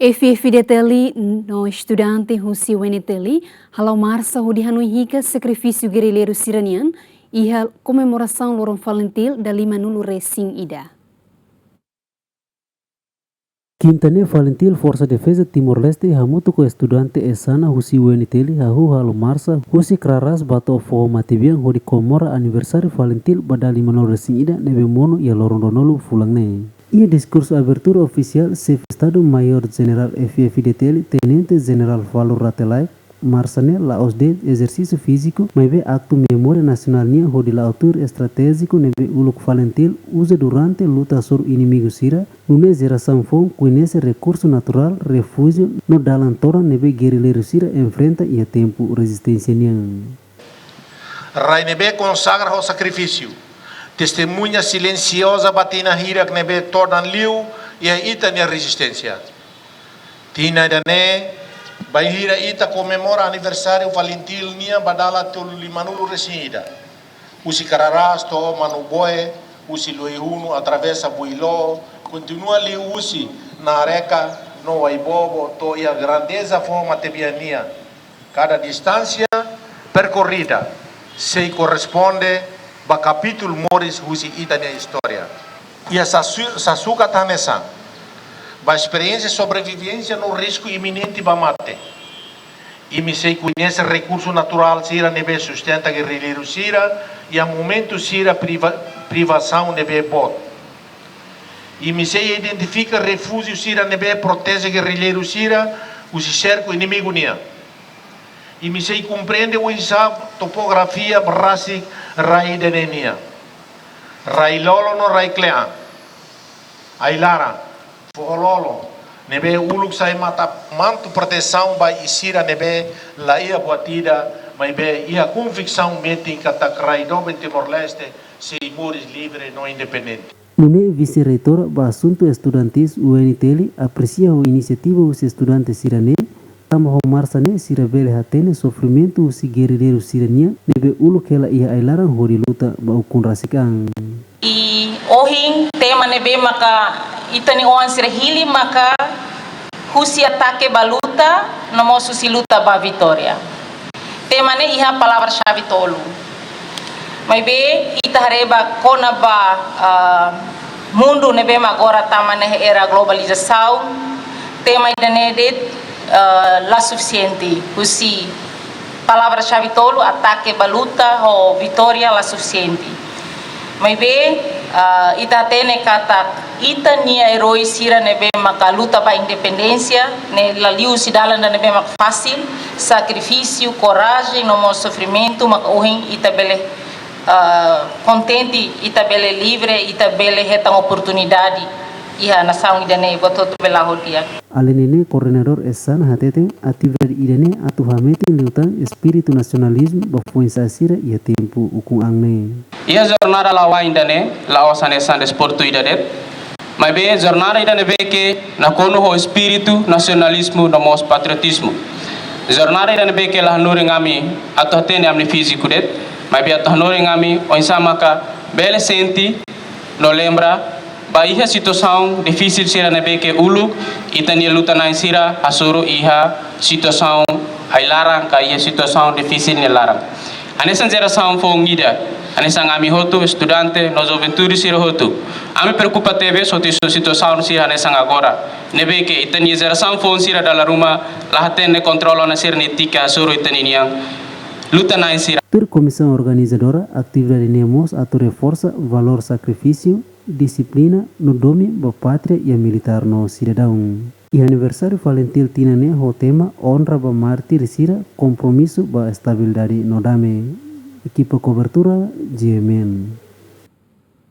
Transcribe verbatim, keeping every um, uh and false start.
F-FDTL no estudante husi U N T L hala'o marsa hodi hanoin hikas sakrifísiu gerrilleiru sira-nian iha komemorasaun loron Falintil dala lima-nulu resin ida. Kinta ne'e Falintil Forsa Defeza Timor-Leste hamutuk ho estudante Esana husi U N T L hahú halo marsa husi Kraras ba to'o Foho Matebian hodi komemora aniversáriu Falintil ba dala lima-nulu resin ida ne'ebé monu iha loron ruanulu fulan ne'e. Iha diskursu abertura ofisiál, Xefe Estadu Maiór Jenerál F-FDTL, Tenente Jenerál Falur Rate Laek, marsa ne'e la'ós de'it ezersísiu fíziku, maibé aktu memória nasionál nian hodi la'o tuir estratéjiku ne'ebé uluk Falintil uza durante luta hasoru inimigu sira, nune'e jerasaun foun koñese rekursu naturál, refújiu no dalan todan ne'ebé gerrilleiru sira enfrenta iha tempu rezisténsia nian. Rai ne'ebé konsagra ho sakrifísiu, testemuña silensioza ba tinan hirak ne'ebé todan liu iha ita-nia rezisténsia. Tinan ida-ne'e, bainhira ita komemora aniversáriu Falintil nian ba dala tolu lima-nulu resin ida. Husi Kraras to'o Manuboe, husi Loihunu atravesa Builo, kontinua liuhusi Nareka no Waibobo to'o iha grandeza Foho Matebian nian. Kada distánsia perkorrida sei korresponde ba kapítulu moris husi ita-nia istória. Iha sasu-, sasukat hanesan, ba esperiénsia sobrevivénsia no risku iminente ba mate, imi sei koñese rekursu naturál sira ne'ebé sustenta gerrilleiru sira iha momentu sira priva-, privasaun ne'ebé boot. Imi sei identifika refújiu sira ne'ebé proteje gerrilleiru sira husi serku inimigu nian. Imi sei komprende oinsá topografia rasik rai ida-ne'e nian. Rai lolon no rai kle'an, ai-laran, foho lolon, ne'ebé uluk sai matan mantu protesaun ba sira ne'ebé la iha buat ida, maibé iha konviksaun metin katak rai doben Timor-Leste sei moris livre no independente. Nune'e Vise-Reitora ba Asuntu Estudantis U N T L apresia ho inisiativa husi estudante sira-ne'e, tanba ho marsa ne'e sira bele hatene sofrimentu husi gerrilleiru sira-nian ne'ebé uluk hela iha ai-laran hodi luta ba ukun rasik an. I ohin tema ne'ebé maka ita-nia oan sira hili maka husi atake ba luta, no mós husi luta ba vitória. Tema ne'e iha palavra-xave tolu. Maibé ita haree ba kona-ba, ah, mundu ne'ebé mak agora tama iha era globalizasaun, tema ida-ne'e de'it, ah, la sufisiente. Husi palavra-xave tolu, atake ba luta ho vitória la sufisiente. Maibé, ah, ita hatene katak ita-nia erói sira ne'ebé maka luta ba independénsia ne'e la liu husi dalan ida ne'ebé mak fasil, sakrifísiu, korajen, no mós sofrimentu, maka ohin ita bele, ah, kontente, ita bele livre, ita bele hetan oportunidade iha nasaun ida-ne'e, buat hotu bele la'o di'ak. Alende ne'e, koordenadór Esana hateten atividade ida-ne'e atu hametin liután espíritu nasionalizmu ba foin-sa'e sira iha tempu ukun an ne'e. Iha jornada la'o ain ida-ne'e, la'ós hanesan desportu ida de'it, maibé jornada ida ne'ebé ke nakonu ho espíritu nasionalizmu no mós patriotizmu. Jornada ida ne'ebé ke la hanorin ami atu hatene ami-nia fíziku de'it, maibé atu hanorin ami oinsá maka bele sente no lembra ba iha situasaun difisil sira ne'ebé ke uluk ita-nia luta-na'in sira hasoru iha situasaun ai-laran ka iha situasaun difisil nia laran. Hanesan jerasaun foun ida, hanesan ami hotu, estudante no juventude sira hotu, ami preokupa tebes ho situ-, situasaun sira hanesan agora, ne'ebé ke ita-nia jerasaun foun sira dala ruma la hatene kontrola ona sira-nia étika hasoru ita-nia luta-na'in sira. Tuir komisaun organizadora, atividade ne'e mós atu reforsa valór sakrifísiu, dixiplina no domin ba pátria iha militár no sidadaun. Iha aniversáriu Falintil tinan ne'e ho tema Onra ba Mártir sira, Kompromisu ba Estabilidade no Dame. Ekipa kobertura, G M N.